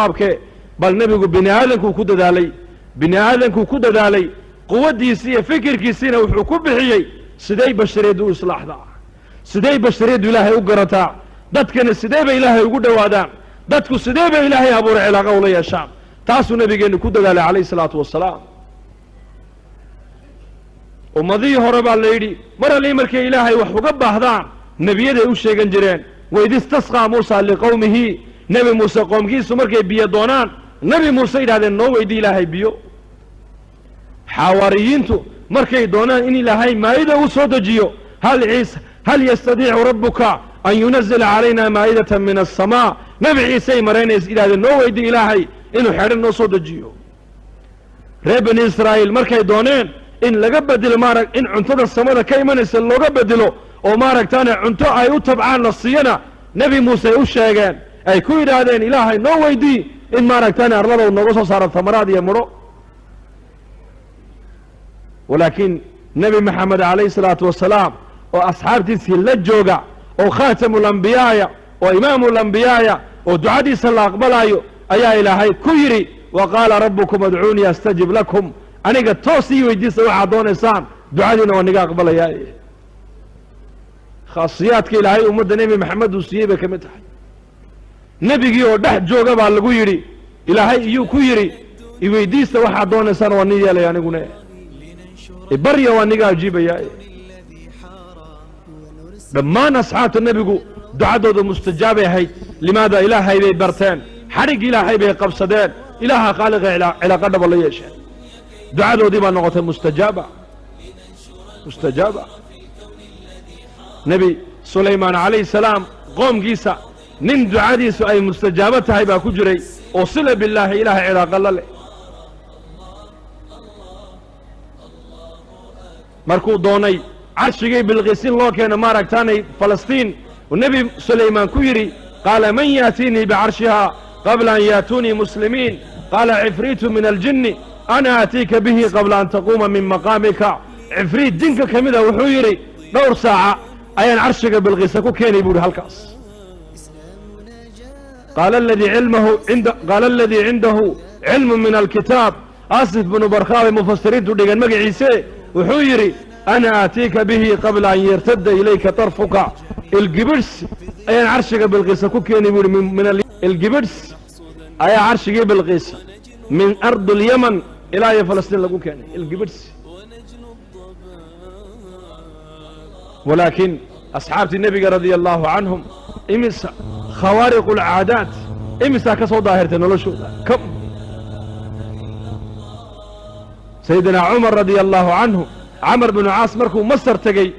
Sawaabke bal nebigu bini aadankuu ku dadaalay, bini aadankuu ku dadaalay, quwaddiisii iyo fikirkiisiina wuxuu ku bixiyey siday bashariyaddu u islaaxdaa, siday bashariyaddu ilaahay u garataa, dadkana sidee bay ilaahay ugu dhowaadaan, dadku sidee bay ilaahay abuuray cilaaqa ula yeeshaan. Taasuu nabigeennu ku dadaalay calayhi salaatu wasalaam. Ummadihii hore baa la yidhi mar allii markay ilaahay wax uga baahdaan nebiyaday u sheegan jireen. Waid istasqaa Muusa liqowmihi, Nebi Muuse qoomkiisu markay biyo doonaan Nebi Muuse yidhahdeen noo weydii ilaahay biyo. Xawaariyiintu markay doonaan in ilaahay maa'ida u soo dejiyo, hal ciisa hal yastadiicu rabbuka an yunazila calayna maa'idatan min aلsamaa, Nebi Ciisey maraynaysa yidhahdeen noo weydii ilaahay inuu xedhan noo soo dejiyo. Reer Bani Israa'iil markay dooneen in laga bedelo maarag in cuntada samada ka imanaysa looga bedelo oo maaragtaane cunto ay u tabcaan la siiyana, Nebi Muuse ay u sheegeen, ay ku yidhaahdeen ilaahay noo weydii in maaragtaane arlada uu nooga soo saaro tamaraad iyo midho. Walaakiin Nebi Maxamed calayhi salaatu wasalaam oo asxaabtiisii la jooga oo khaatamul-ambiyaaya oo imaamul-ambiyaaya oo ducadiisa la aqbalaayo ayaa ilaahay ku yidhi wa qaala rabbukum adcuunii astajib lakum, aniga toos ii weydiista waxaad doonaysaan, ducadiina waa niga aqbalayaa. Khaasiyaadka ilaahay ummadda Nebi Maxamed uu siiyey bay ka mid tahay. Nebigii oo dhex jooga baa lagu yidhi, ilaahay iyuu ku yidhi iweydiista waxaad doonaysaan waa nin yeelaya, aniguna ibarya waa niga ajiibayaa. Dhammaan asxaabta nebigu ducadooda mustajaabay ahayd. Limaada? Ilaahay bay barteen, xadhig ilaahay bay qabsadeen, ilaaha khaaliqa cilaaqa dhaba la yeesheen, ducadoodii baa noqotay mustajaaba, mustajaaba. Nebi Sulaymaan calayhi salaam qoomkiisa nin ducadiisu ay mustajaabo tahay baa ku jiray oo sila billaahi ilaahay cilaaqa la leh. Markuu doonay carshigii Bilqiis in loo keeno maaragtaanay Falastiin, nebi Sulaymaan ku yidhi qaala man yaatiinii bicarshihaa qabla an yaatuunii muslimiin, qaala cifriitu min aljinni ana aatiika bihi qabla an taquuma min maqaamika. Cifriit jinka ka mida wuxuu yidhi dhowr saaca ayaan carshiga Bilqiisa ku keenay buu yidhi halkaas. Qaala aladii cindahu cilmu min alkitaab, Asif binu Barkhaa bay mufasiriintu dhigan magaciise, wuxuu yidhi ana aatiika bihi qabla an yartadda ilayka tarfuka, ilgibidhs ayaan carshiga Bilqiisa ku keenay buu yidhi. Ilgibidhs ayaa carshigii Bilqiisa min ardi alyaman ilaa iyo Falastiin lagu keenay ilgibidhs. Walaakiin asxaabtii nebiga radia allahu canhum imisa khawaariqu alcaadaat imisaa ka soo daahirtay noloshooda? Kam Sayidina Cumar radia allahu canhu, Camar binu Caas markuu Masar tegey,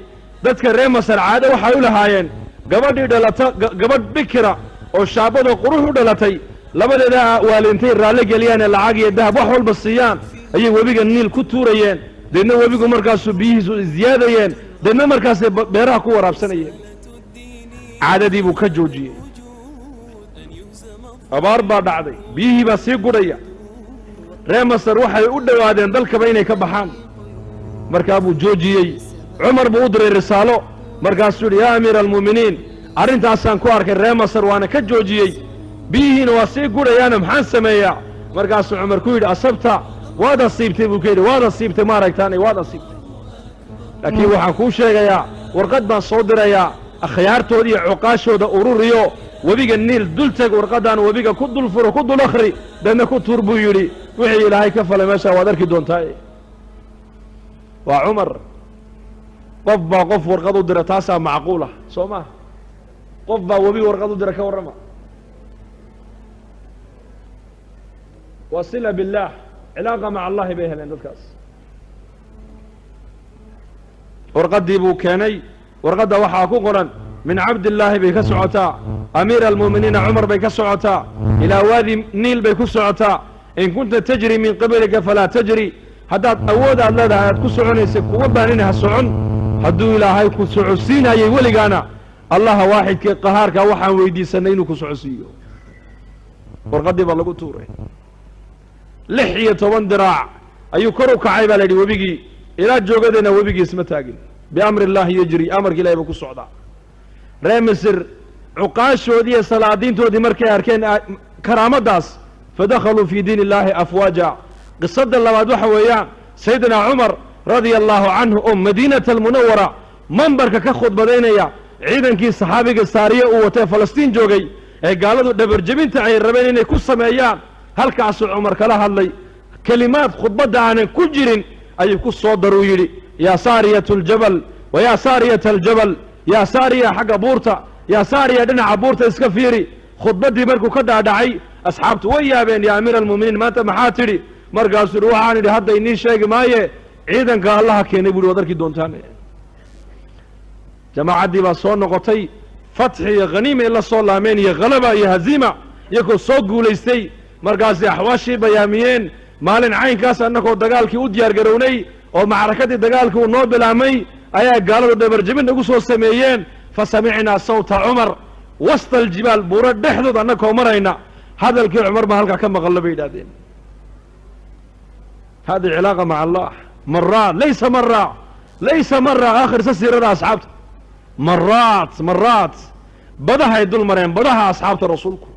dadka reer Masar caado waxay u lahaayeen gabadhii dhalata, gabadh bikira oo shaabada qurux u dhalatay, labadeeda waalintay raalli geliyaanee lacag iyo dahab wax walba siiyaan ayay webiga Niil ku tuurayeen, deedna webigu markaasuu biyihiisu isziyaadayeen, deedna markaasay beeraha ku waraabsanayeen. Caadadii buu ka joojiyey. Abaar baa dhacday, biyihii baa sii gudhaya, reer Masar waxay u dhowaadeen dalkaba inay ka baxaan. Markaa buu joojiyey. Cumar buu u diray risaalo, markaasuu yidhi yaa amiira almu'miniin, arrintaasaan ku arkay reer Masar waana ka joojiyey, biyihiina waa sii gudhayaana, maxaan sameeyaa? Markaasuu Cumar ku yidhi asabta, waad asiibtay buu ka yidhi, waad asiibtay maaragtaanay, waad asiibtay, laakiin waxaan kuu sheegayaa warqad baan soo dirayaa, akhyaartooda iyo cuqaashooda ururiyo, webiga Niil dul teg, warqaddaan webiga ku dul furo, ku dul akhri, deedna ku tuur buu yidhi. Wixii ilaahay ka falay meeshaa waad arki doontaa. Waa Cumar. Qof baa qof warqad u dira, taasaa macquulah soo maha? Qof baa webi warqad u dira, ka warrama. Waa sila billaah, cilaaqa maca allahi bay heleen dadkaas. Warqaddii buu keenay. Warqadda waxaa ku qoran min Cabdillaahi bay ka socotaa, amiira almu'miniina Cumar bay ka socotaa, ilaa waadi Niil bay ku socotaa. In kunta tajri min qablika falaa tajri, haddaad awood aad leedahay aad ku soconaysa kuma baanina ha socon. Hadduu ilaahay ku socodsiinayay weligaana, allaha waaxidkii qahaarka waxaan weydiisanay inuu ku socodsiiyo. Warqaddii baa lagu tuuray, 16 diraac ayuu kor u kacay baa la yidhi webigii, ilaa joogadeenna webigii isma taagin. Biamri illaahi yajri, amarka ilahay buu ku socdaa. Reer Misir cuqaashoodii iyo salaadiintoodii markay arkeen karaamaddaas Fadakhaluu fii diin illaahi afwaaja. Qisada labaad waxa weeyaan Sayidina Cumar radia allaahu canhu oo Madiinata Almunawara mambarka ka khudbadaynaya, ciidankii saxaabiga Saariye uu watee Falastiin joogay ee gaaladu dhabarjebinta ay rabeen inay ku sameeyaan, halkaasuu Cumar kala hadlay. Kelimaad khudbadda aanan ku jirin ayuu ku soo daruu yidhi: yaa saariyat aljabal wa yaa saariyata aljabal, yaa saariya xagga buurta, yaa saariya dhinaca buurta iska fiiri. Khudbaddii markuu ka dhaadhacay, asxaabtu way yaabeen. Yaa amiira almu'miniin, maanta maxaa tidhi? Markaasuu yidhi: waxaan idhi hadda inii sheegi maaye, ciidanka Allaha keenay bu yidhi, waad arki doontaan. Jamaacaddii baa soo noqotay, fatxi iyo khaniimay la soo laameen iyo khalaba iyo haziima, iyagoo soo guulaystay. Markaasay axwaashii bayaamiyeen: maalin caynkaas annagoo dagaalkii u diyaar garownay oo macrakadii dagaalkii uu noo bilaamay ayaa gaaladu dhabarjebin nagu soo sameeyeen. Fa samicnaa sawta Cumar wasta aljibaal, buuro dhexdood annagoo marayna hadalkii Cumar baan halkaa ka maqallo, bay yidhahdeen. Hadi cilaaqa maca Allah maraat, laysa mara, laysa mara. Akhrisa siirada asxaabta, maraat maraat badahay dul mareen, badaha asxaabta rasuulku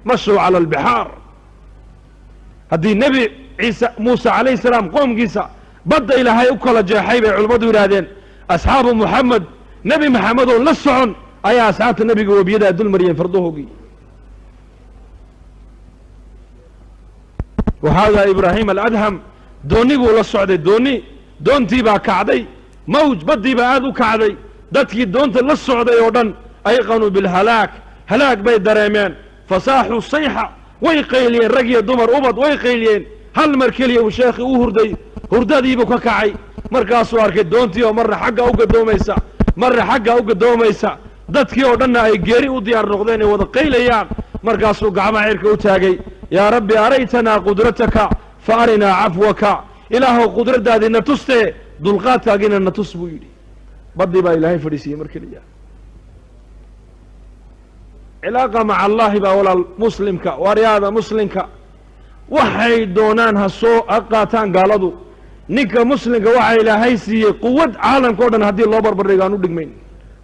mashuu cala albixaar. Haddii Nebi Ciise Muuse calayhi salaam qoomkiisa badda Ilaahay u kala jeexay, bay culimmadu yidhaahdeen, asxaabu Muxamed, Nebi Maxamed oo la socon ayaa asxaabta nebiga webiyadaa dul mariyeen fardahoogii. Wa Ibraahim Aladham doonni buu la socday, doonni doontii baa kacday, mawj baddii baa aad u kacday. Dadkii doonta la socday oo dhan ayqanuu bilhalaak, halaag bay dareemeen. Fasaaxuu sayxa, way qayliyeen, rag iyo dumar ubad way qayliyeen. Hal mar keliya uu sheekhii u hurday, hurdadiibuu ka kacay. Markaasuu arkay doontii oo marna xagga u gadoomaysa, marna xagga u gadoomaysa, dadkii oo dhanna ay geeri u diyaar noqdeen, ay wada qaylayaan. Markaasuu gacmaha cirka u taagay: yaa Rabbi, araytanaa qudrataka fa arinaa cafwaka. Ilaahow, qudraddaadii na tustee, dulqaadkaagiina na tus, buu yidhi. Baddii baa Ilaahay fadhiisiiyey mar keliya. Cilaaqa maca Allaahi baa walaal muslimka waaryaada muslimka waxay doonaan ha soo ha qaataan gaaladu. Ninka muslimka waxaa Ilaahay siiyey quwad caalamka o dhan haddii loo barbardhigo aan u dhigmayn,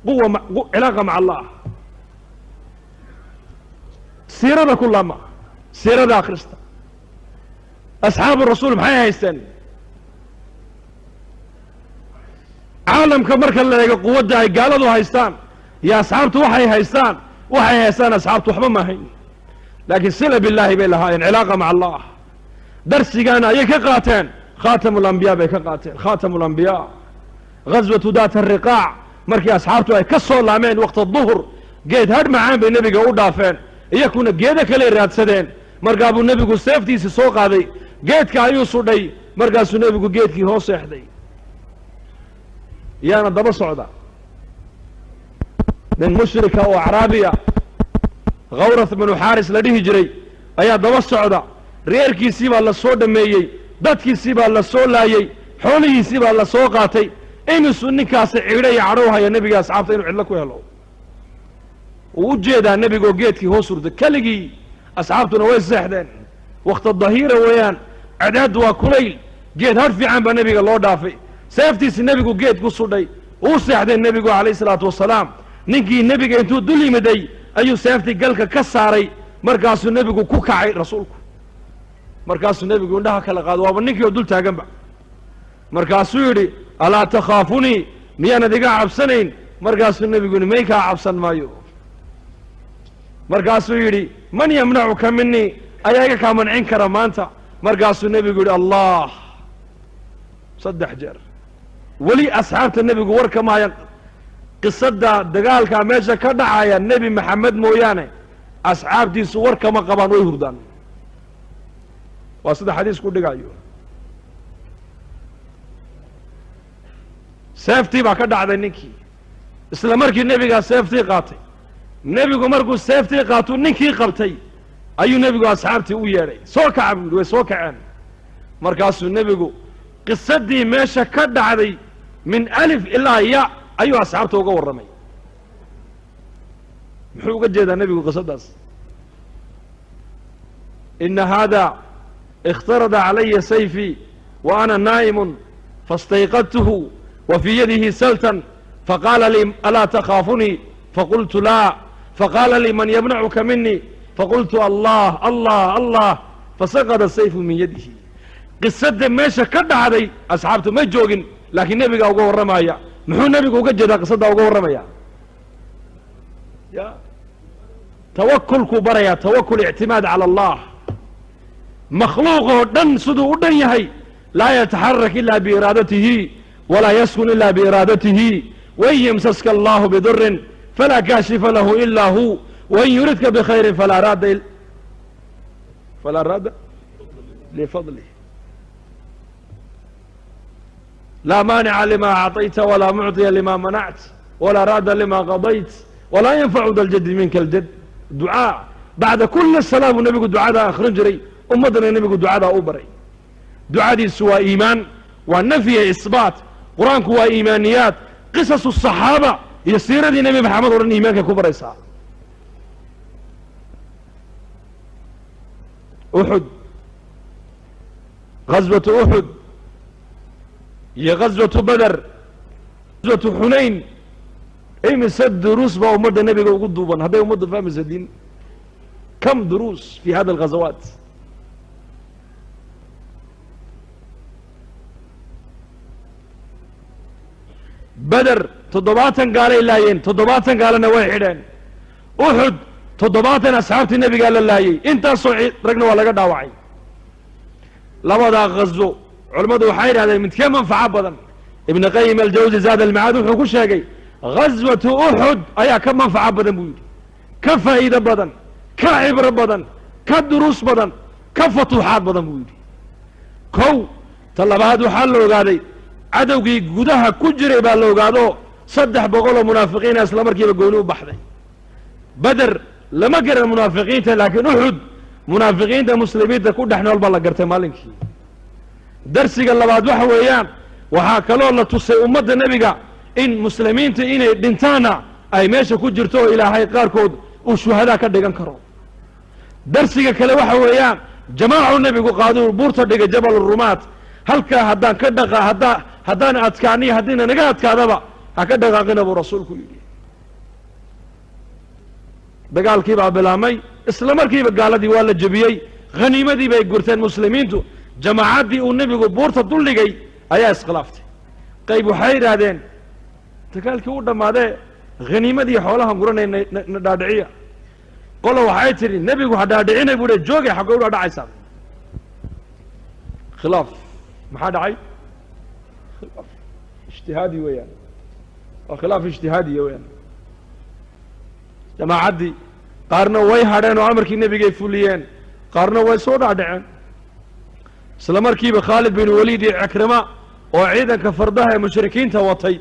quwa cilaaqa maca Allah. Siirada ku laama, siirada akhrista, asxaabu rasuul maxay haysteen? Caalamka marka la eego quwadda ay gaaladu haystaan iyo asxaabtu waxay haystaan, waxay haystaan asxaabtu waxba ma ahayn, laakiin sila billaahi bay lahaayeen, cilaaqa maca Allah. Darsigaana ayay ka qaateen, khaatamu alambiyaa bay ka qaateen, khaatamu alambiyaa. Ghaswatu daat ariqaac markii asxaabtu ay ka soo laameen waqta duhur, geed hadh macaan bay nebiga u dhaafeen, iyakuna geedo kaley raadsadeen. Markaa buu nebigu seeftiisii soo qaaday, geedka ayuu sudhay, markaasuu nebigu geedkii hoos seexday. Yaana daba socda nin mushrika oo acraabiya, Khawrath binu Xaaris la dhihi jiray ayaa daba socda. Reerkiisii baa la soo dhammeeyey, dadkiisii baa la soo laayey, xoolihiisii baa la soo qaatay. Imisuu ninkaasi ciidho iyo cadhow haya nebiga asxaabta inuu cidlo ku helo. Wuu u jeedaa nebigoo geedkii hoos hurda keligii, asxaabtuna way seexdeen. Wakta dahiira weeyaan, cadaaddu waa kulayl. Geed har fiican baa nebiga loo dhaafay, seeftiisi nebigu geed ku sudhay, uu seexday nebigu calayhi isalaatu wasalaam. Ninkii nebiga intuu dul yimiday ayuu seeftii galka ka saaray. Markaasuu nebigu ku kacay rasuulku, markaasuu nebigu indhaha kala qaado, waaba ninkii oo dul taaganba. Markaasuu yidhi: alaa takhaafunii? Miyaanad iga cabsanayn? Markaasuu nebigu yidhi: may, kaa cabsan maayo. Markaasuu yidhi: man yamnacuka minii? Ayaa iga kaa mancin kara maanta? Markaasuu nebigu yidhi: Allah, 3 jeer. Weli asxaabta nebigu warka maayan qisada dagaalkaa meesha ka dhacaya, Nebi Maxamed mooyaane asxaabtiisu war kama qabaan, way hurdaan. Waa sida xadiisku dhigayo. Seeftii baa ka dhacday ninkii isla markii nebigaa seeftii qaatay. Nebigu markuu seeftii qaatuu ninkii qabtay ayuu nebigu asxaabtii u yeedhay. Soo kaca, buu yidhi. Way soo kaceen. Markaasuu nebigu qisadii meesha ka dhacday min alif ilaa ya ayuu asxaabta uga warramay. Muxuu uga jeedaa nebigu qisadaas? Ina hada ikhtarada calaya sayfii wa ana naa'imun, faاstayqadtuhu wa fii yadihi saltan, faqaala lii: alaa takhaafunii? Faqultu laa. Faqaala lii: man yamnacuka minii? Faqultu allah allah allah, fasaqada sayfu min yadihi. Qisada meesha ka dhacday asxaabtu ma joogin, laakiin nebigaa uga warramaya. Muxuu nebigu uga jeedaa qisaddaa uga warramaya? Ya tawakulkuu barayaa, tawakul ictimaad cala allah. Makhluuq oo dhan siduu u dhan yahay laa yataxarak ila biiraadatihi walaa yaskun ila biiraadatihi. Wain yamsaska allahu bidurin falaa kaashifa lahu ila hu, wain yuridka bikhayrin falaa raadda lifadlih. Laa maanica lima acطayta walaa mucطiya lima manact walaa raadda lima qadayt walaa yanfacu da ljadi minka aljad. Ducaa bacda kuli salaa buu nebigu ducadaa akhrin jiray, ummaddana nebigu ducadaa u baray. Ducadiisu waa iimaan, waa nafyiya isbaat. Qur-aanku waa iimaaniyaad. Qisasu saxaaba iyo siiradii nebi maxamed o dhan iimaankay ku baraysaa. Uxud, ghaswatu Uxud iyo ghaswatu Beder, ghaswatu Xunayn, imise duruus baa ummadda nebiga ugu duuban hadday ummaddu fahmaysa diin. Kam duruus fi hada alghazawaat. Beder 70 gaalay laayeen, 70 gaalana way xidheen. Uxud 70 asxaabtii nebigaa la laayey, intaasoo ragna waa laga dhaawacay. Labadaa ghazo culammadu waxay yidhahdeen midkee manfaco badan? Ibn Qayim Aljawsi Zaad Almacaad wuxuu ku sheegay ghaswatu Uxud ayaa ka manfaco badan buu yidhi, ka faa'iido badan, ka cibro badan, ka duruus badan, ka futuuxaad badan buu yidhi. Kow ta labaad waxaa la ogaaday cadowgii gudaha ku jiray baa la ogaado, 300 oo munaafiqiina isla markiiba gooni u baxday. Beder lama garan munaafiqiinta, laakiin Uxud munaafiqiinta muslimiinta ku dhex nool baa la gartay maalinkii. Darsiga labaad waxa weeyaan, waxaa kaloo la tusay ummadda nebiga in muslimiinta inay dhintaanna ay meesha ku jirto oo Ilaahay qaarkood uu shuhadaa ka dhigan karo. Darsiga kale waxa weeyaan, jamaacuu nebigu qaaduu buurta dhigay Jabal Rumaat, halkaa haddaan ka dhaqa haddaa haddaan adkaaniyo haddiina naga adkaadaba ha ka dhaqaaqina buu rasuulku yidhi. Dagaalkii baa bilaabmay, isla markiiba gaaladii waa la jebiyey, khaniimadii bay gurteen muslimiintu. Jamaacaddii uu nebigu buurta duldhigay ayaa iskhilaaftay. Qayb waxay yidhaahdeen dagaalkii u dhammaadee khaniimadii xoolahan guranay na dhaadhiciya. Qola waxay tidhi nebigu ha dhaadhicinay buu hi, joogay xaggay u dhaadhacaysaa. Khilaaf maxaa dhacay? Khilaaf ijtihaadi weeyaan, waa khilaaf ijtihaadiya weeyaan. Jamaacaddii qaarna way hadheen oo amarkii nebigay fuliyeen, qaarna way soo dhaadhaceen. Isla markiiba Khaalid bin Waliid iyo Cikrima oo ciidanka fardaha ee mushrikiinta watay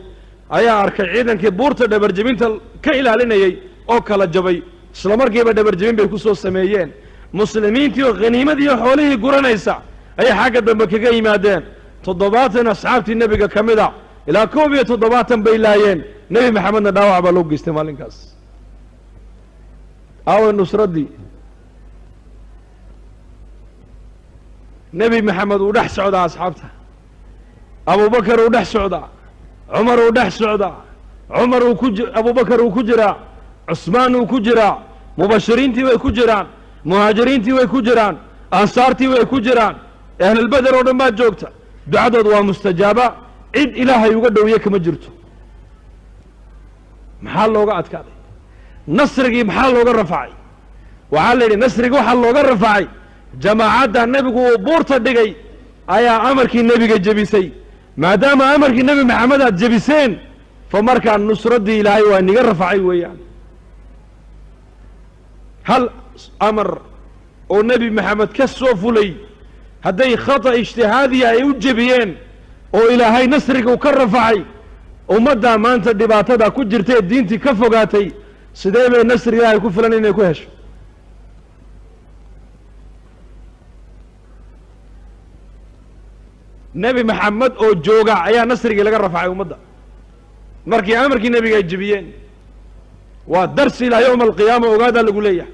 ayaa arkay ciidankii buurta dhabarjebinta ka ilaalinayey oo kala jabay. Isla markiiba dhabarjebin bay ku soo sameeyeen. Muslimiintii oo khaniimadii xoolihii guranaysa ayay xagga dambe kaga yimaadeen. 70 asxaabtii nebiga ka mid a ilaa 71 bay laayeen. Nebi Maxamedna dhaawac baa loo geystay maalinkaas. Aaway nusraddii? Nebi Maxamed uu dhex socdaa asxaabta, Abubakar uu dhex socdaa, Cumar uu dhex socdaa, Cumar uu ku Abubakar uu ku jiraa, Cusmaan uu ku jiraa, mubashiriintii way ku jiraan, muhaajiriintii way ku jiraan, ansaartii way ku jiraan, ahlulbeder oo dhan baa joogta. Ducadood waa mustajaaba, cid Ilaahay uga dhowiye kama jirto. Maxaa looga adkaaday? Nasrigii maxaa looga rafacay? Waxaa la yidhi nasrigii waxaa looga rafacay jamaacadda nebigu uu buurta dhigay ayaa amarkii nebiga jebisay. Maadaama amarkii Nebi Maxamed aad jebiseen, fa markaa nusraddii Ilaahay waa niga rafacay weeyaan. Hal amar oo Nebi Maxamed ka soo fulay hadday khata ijtihaadiya ay u jebiyeen oo Ilaahay nasriga uu ka rafacay, ummaddaa maanta dhibaatada ku jirta ee diintii ka fogaatay sidee bay nasri Ilaahay ku filan inay ku hesho? Nebi Maxamed oo jooga ayaa nasrigii laga rafacay ummadda markii amarkii nebiga ay jebiyeen. Waa darsi ilaa yowma alqiyaama ogaadaa lagu leeyahay.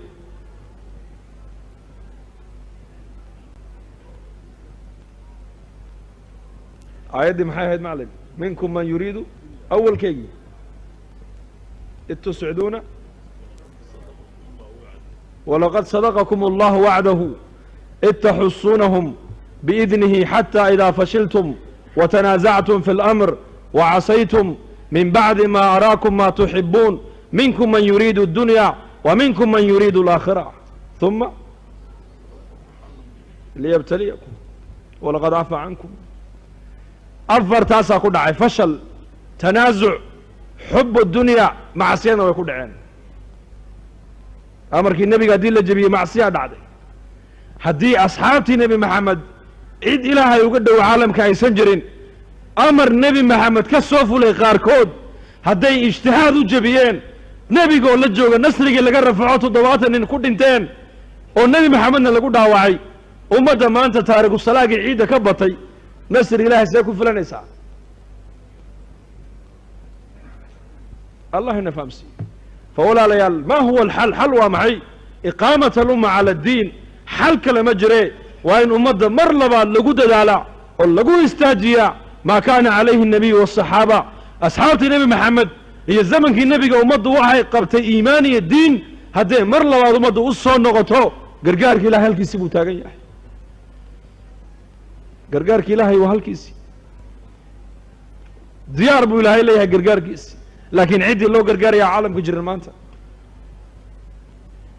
Aayaddii maxay ahayd macallim? Minkum man yuriidu awalkeygii id tusciduuna. Walaqad sadaqakum allahu wacdahu id taxusuunahum biidnihi xataa idaa fashiltum watanaasactum fi اlamr wacasaytum min bacdi ma araakum ma tuxibuun minkum man yuriidu اddunya wa minkum man yuriidu alaakhira ثuma liyabtaliyakum walaqad cafa cankum. Afartaasaa ku dhacay: fashal, tanaasuc, xub dunya, macsiyadna way ku dhaceen. Amarkii nebiga haddii la jebiyey, macsiyaa dhacday. Haddii asxaabtii Nebi Maxamed, cid Ilaahay uga dhow caalamka aysan jirin, amar Nebi Maxamed ka soo fulay qaarkood hadday ijtihaad u jebiyeen, nebigoo la jooga nasrigii laga rafaco, 70 nin ku dhinteen oo Nebi Maxamedna lagu dhaawacay, ummadda maanta taariku salaagii ciidda ka batay nasri Ilahay see ku filanaysaa? Allah ina fahamsiiye. Fa walaalayaal, ma huwa alxal? Xal waa maxay? Iqaamat alumma cala addiin. Xal kale ma jire, waa in ummadda mar labaad lagu dadaalaa oo lagu istaajiyaa maa kaana calayhi الnabiyu waالصaxaaba. Asxaabtii Nebi Maxamed iyo zamankii nebiga ummaddu waxay qabtay iimaan iyo diin. Hadday mar labaad ummaddu u soo noqoto, gargaarka Ilahay halkiisii buu taagan yahay. Gargaarka Ilaahay waa halkiisii, diyaar buu Ilaahay leeyahay gargaarkiisi, laakiin ciddii loo gargaarayaa caalamka jiran maanta.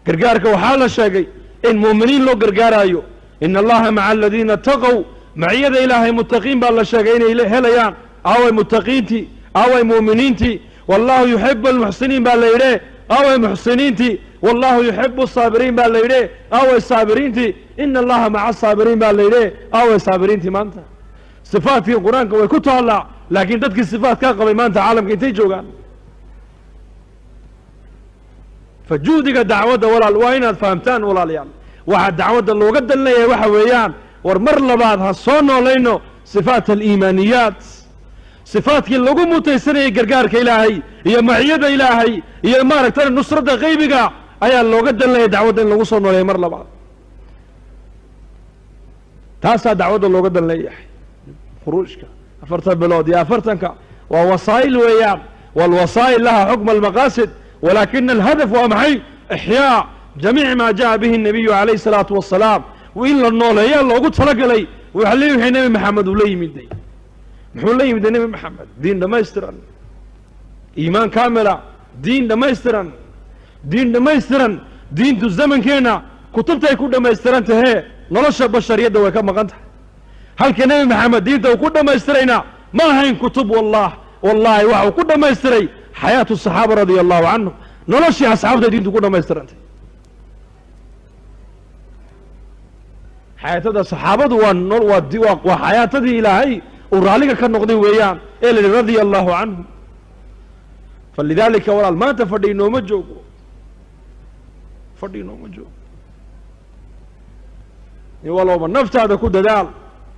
Gargaarka waxaa la sheegay in mu'miniin loo gargaaraayo. Ina Allaha maca aladiina ataqow. Maciyada Ilaahay muttaqiin baa la sheegay inay helayaan. Aaway muttaqiintii? Aaway mu'miniintii? Wallahu yuxibu almuxsiniin baa la yidhe, aaway muxsiniintii? Wallahu yuxibu asaabiriin baa la yidhe, aaway saabiriintii? Ina Allaha maca asaabiriin baa la yidhe, aaway saabiriintii maanta? Sifaadkii Qur-aanka way ku taallaa, laakiin dadkii sifaadkaa qabay maanta caalamka intay joogaan? Fa juhdiga dacwadda, walaal, waa inaad fahamtaan. Walaalayaal, waxaa dacwadda looga dan leeyahay waxa weeyaan, war mar labaad ha soo noolayno sifaat aliimaaniyaat, sifaadkii lagu mutaysanayay gargaarka Ilaahay iyo maciyada Ilaahay iyo maaragtana nusradda qaybiga ayaa looga dan leeyahay dacwadda in lagu soo nooleeyo mar labaad. Taasaa dacwadda looga dan leeyahay. Khuruujka 40 bilood iyo 40-ka waa wasaa'il weeyaan, waalwasaa'il laha xukma almaqaasid, walaakina alhadaf waa maxay? Ixyaa jamiic maa jaءa bihi الnabiyu calayh الsalaatu wasalaam, in la nooleeyaa loogu talagalay waxa le wixii Nebi Maxamed uu la yimiday. Muxuu la yimiday Nebi Maxamed? Diin dhammaystiran, iimaan kaamila, diin dhammaystiran, diin dhammaystiran. Diintu zamankeenna kutubtay ku dhammaystiran tahee, nolosha bashariyadda way ka maqan tahay. Halka Nebi Maxamed diinta uu ku dhammaystirayna ma ahayn kutub. Wallah, wallahi, waxa uu ku dhammaystiray xayaatu saxaaba radia allahu canhu, noloshii asxaabtay diintu ku dhammaystirantay. Xayaatada saxaabadu waa xayaatadii Ilaahay uu raalliga ka noqday weeyaan, ee la yihi radia allahu canhum. Falidaalika, walaal, maanta fadhi inooma joogo, fadhi inooma joogo. In walowba naftaada ku dadaal,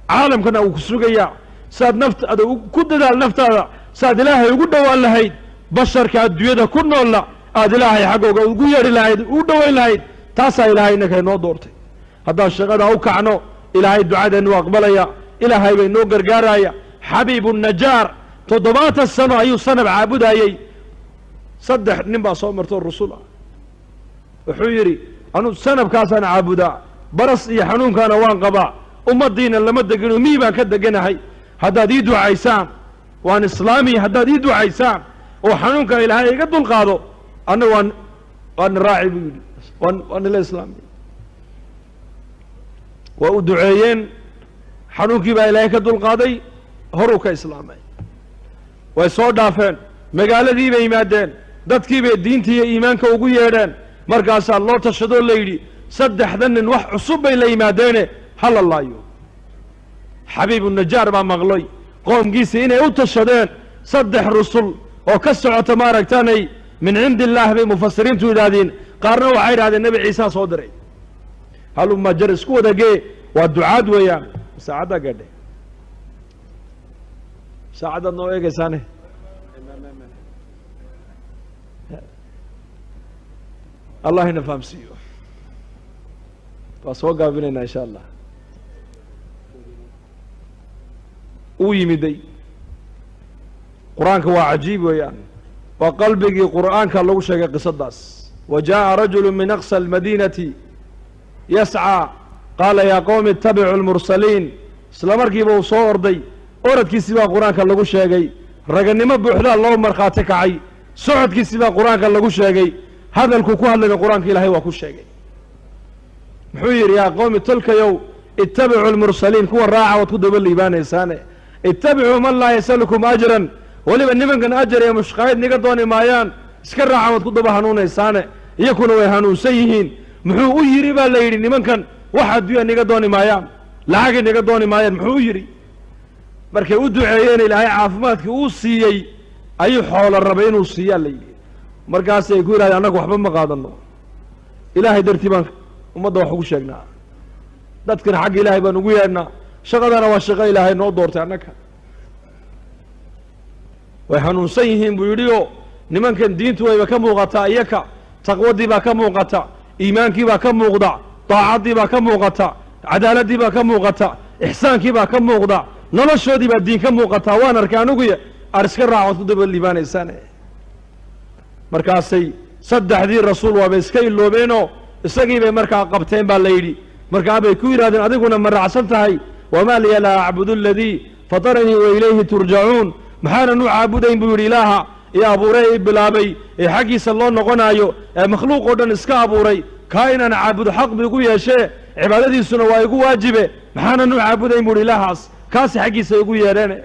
caalamkana uu ku sugayaa. Saad naftaada ku dadaal, naftaada saad Ilaahay ugu dhowaan lahayd, basharka adduunyada ku noolla aada Ilaahay xaggooga ugu yeedhi lahayd, ugu dhowayn lahayd, taasaa Ilaahay innaka inoo doortay. Haddaan shaqadaa u kacno, Ilaahay ducadeennu aqbalaya, Ilaahay bay noo gargaaraya. Xabiibu Najaar 70 sano ayuu sanab caabudayey. Saddex nin baa soo martoo rusul ah. Wuxuu yidhi, anu sanabkaasaan caabudaa, baras iyo xanuunkaana waan qabaa, ummaddiina lama degino, miyi baan ka deganahay. Haddaad ii ducaysaan waan islaami, haddaad ii ducaysaan oo xanuunkan Ilaahay iga dulqaado, anna waana raaci buu yidhi, waan ila islaami. Waa u duceeyeen, xanuunkii baa Ilaahay ka dulqaaday, horuu ka islaamay. Way soo dhaafeen, magaaladii bay yimaadeen, dadkii bay diintii iyo iimaanka ugu yeedheen. Markaasaa loo tashadoo la yidhi, saddexda nin wax cusub bay la yimaadeene, ha la laayo. Xabiibu Najaar baa maqlay qoomkiisii inay u tashadeen saddex rusul oo ka socota maaragtanay min cindi illaah bay mufasiriintu yidhaahdeen. Qaarna waxay yidhahdeen Nebi Ciisaa soo diray. Haluma jar, isku wadagee, waa ducaad weeyaan. Saacaddaa gaadhay, saacaddaad noo eegaysaane. Allah ina fahamsiiyo. Waa soo gaabinaynaa insha Allah. Uu yimiday Qur-aanka waa cajiib weeyaan, waa qalbigii Qur'aanka lagu sheegay qisadaas. Wa jaa'a rajulu min aqsa almadiinati yascaa qaala yaa qowmi ittabicuu almursaliin. Isla markiiba uu soo orday, oradkiisii baa qur-aanka lagu sheegay, raganimo buuxdaa loo markhaati kacay, socodkiisii baa qur-aanka lagu sheegay, hadalku ku hadlayna qur-aanka ilaahay waa ku sheegay. Muxuu yidhi? Yaa qowmi, tolkayow, ittabicuu almursaliin, kuwa raaca waad ku daba liibaanaysaane. Ittabicuu man laa yasalukum ajran, weliba nimankan ajar iyo mushqaayad niga dooni maayaan, iska raaca waad ku daba hanuunaysaane, iyakuna way hanuunsan yihiin. Muxuu u yidhi baa la yidhi, nimankan wax adduunya niga dooni maayaan, lacagay niga dooni maayaan, muxuu u yidhi? Markay u duceeyeen ilaahay caafimaadkii uu siiyey ayuu xoolo rabay inuu siiyaa la yidhi. Markaasay ku yidhahdeen, annagu waxba ma qaadano, ilaahay dartii baan ummadda wax ugu sheegnaa, dadkana xagga ilaahay baan ugu yeedhnaa, shaqadana waa shaqo ilaahay noo doortay annaga. Way hanuunsan yihiin buu yidhi oo nimankan diintu wayba ka muuqataa, iyaka taqwadii baa ka muuqata, iimaankii baa ka muuqda, daacaddii baa ka muuqata, cadaaladdii baa ka muuqata, ixsaankii baa ka muuqda, noloshoodii baa diin ka muuqataa, waan arkay aniguya, ar iska raacood ku daba liibaanaysaan. Markaasay saddexdii rasuul waaba iska iloobeenoo isagii bay markaa qabteen baa la yidhi. Markaa bay ku yidhahdeen, adiguna ma raacsan tahay? Wamaa liya laa acbudu aladii fataranii wa ilayhi turjacuun. Maxaanan u caabudayn buu yidhi ilaaha i abuuray, i bilaabay, ee xaggiisa loo noqonaayo, ee makhluuq oo dhan iska abuuray? Kaa inaan caabudo xaq bu igu yeeshee, cibaadadiisuna waa igu waajibe, maxaanan u caabudayn buu yidhi ilaahaas, kaasi xaggiisa igu yeedheen.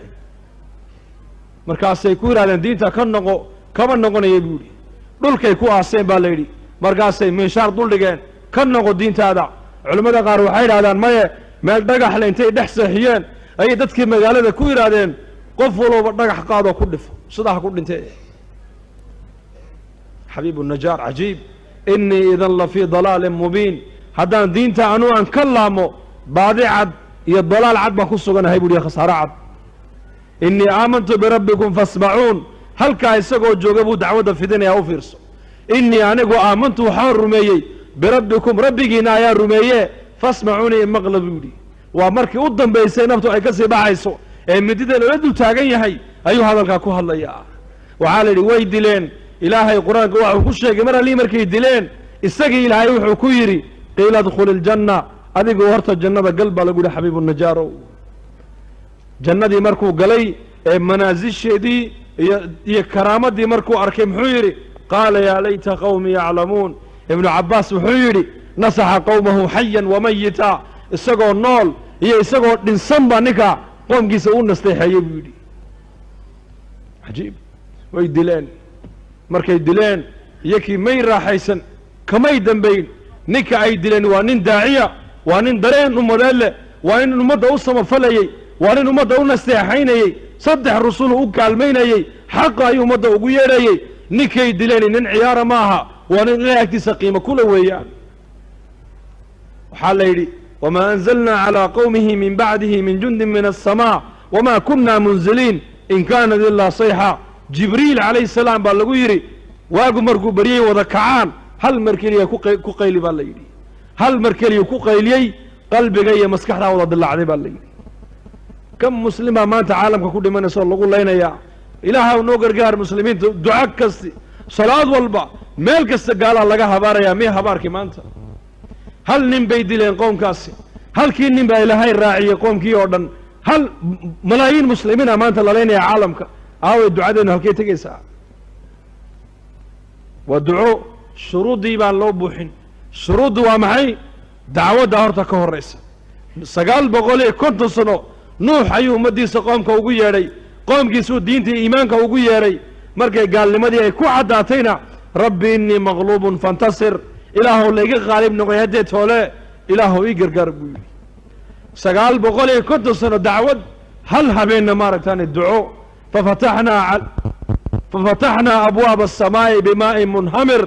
Markaasay ku yidhahdeen, diinta ka noqo. Kama noqonaya buu yidhi. Dhulkay ku aaseen baa la yidhi. Markaasay minshaar duldhigeen, ka noqo diintaada. Culimmada qaar waxay yidhahdaan maye, meel dhagaxle intay dhex seexiyeen ayay dadkii magaalada ku yidhaahdeen, qof walooba dhagax qaadoo ku dhifo, sidaa ha ku dhintee. Xabiibu Najaar cajiib. Innii idan la fii dalaalin mubiin, haddaan diinta anuu aan ka laamo, baadi cad iyo dalaal cad baan ku suganahay buu yihi, khasaaro cad. Innii aamantu birabbikum fasmacuun. Halkaa isagoo jooga buu dacwadda fidinayaa, u fiirso. Innii anigu aamantu, waxaan rumeeyey, birabbikum, rabbigiina ayaa rumeeye, fasmacuuni, imaqla buu yidhi. Waa markii u dambaysay naftu ay ka sii baxayso ee midida loola dul taagan yahay ayuu hadalkaa ku hadlayaa. Waxaa la yidhi way dileen. Ilaahay qur-aanka waxuu ku sheegay mar allii markay dileen isagii ilaahay wuxuu ku yidhi, qiila adkhuli iljanna, adigu horta jannada gal baa lagu yidhi. Xabiibu Najaarow jannadii markuu galay ee manaasisheedii iyo karaamadii markuu arkay, muxuu yidhi? Qaala yaa layta qawmii yaclamuun. Ibnu Cabbaas wuxuu yidhi, nasaxa qowmahu xayan wamayita, isagoo nool iyo isagoo dhinsan baa ninka qoomkiisa u nasteexeeyey buu yidhi. Cajiib. Way dileen. Markay dileen iyokii may raaxaysan, kamay dambayn. Ninka ay dileen waa nin daaciya, waa nin dareen ummadeed leh, waa nin ummadda u samafalayey, waa nin ummadda u nasteexaynayey, saddex rusul u kaalmaynayey, xaqa ayuu ummadda ugu yeedhayey. Ninkay dileen nin ciyaara ma aha, waa nin ilahay agtiisa qiimo kula weeyaan. Waxaa la yidhi, wamaa anzalnaa calaa qowmihi min bacdihi min jundin min aلsamaa wamaa kunna munziliin in kaanat ilaa sayxa. Jibriil calayhi salaam baa lagu yidhi, waagu markuu baryey wada kacaan, hal mar keliya ku qayli baa la yidhi. Hal mar keliya ku qayliyey, qalbiga iyo maskaxdaa wada dilaacday baa la yidhi. Kam muslim baa maanta caalamka ku dhimanaysa oo lagu laynayaa? Ilaahaw noo gargaar muslimiinta. Duco kasti, salaad walba, meel kasta gaalaa laga habaarayaa. Miya habaarkii maanta? Hal nin bay dileen qoomkaasi, halkii nin baa ilaahay raaciyey qoomkii oo dhan. Hal malaayiin muslimiina maanta la laynaya caalamka. Aaway ducadeennu? Halkay tegaysaa? Waa duco shuruuddii baan loo buuxin. Shuruuddu waa maxay? Dacwadda horta ka horraysa. 950 sano Nuux ayuu ummaddiisa qoomka ugu yeedhay, qoomkiisuu diintii iimaanka ugu yeedhay. Markay gaalnimadii ay ku caddaatayna, rabbi innii maqluubun fantasir, ilaahow layga qaalib noqoy haddee toole, ilaahow ii gargaar buu yidhi. 950 sano dacwad, hal habeenna maaragtaani duco. Fafataxnaa abwaaba aلsamaa'i bimaa'in munhamir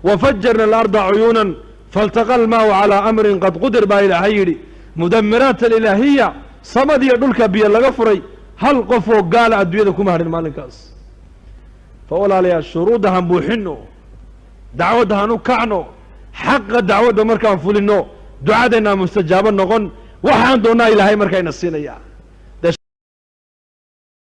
wafajarna alarda cuyuunan faltaqa almaa'u calaa amrin qad qudir baa ilaahay yidhi. Mudamiraat alilaahiya, samadiiyo dhulka biyo laga furay, hal qof oo gaala adduunyada kuma hadhin maalinkaas. Fa walaalayaal, shuruudda han buuxinno, dacwadda han u kacno. Xaqa dacwadda markaan fulinno, ducadeennaa mustajaabo noqon, waxaan doonnaa ilaahay markayna siinayaa.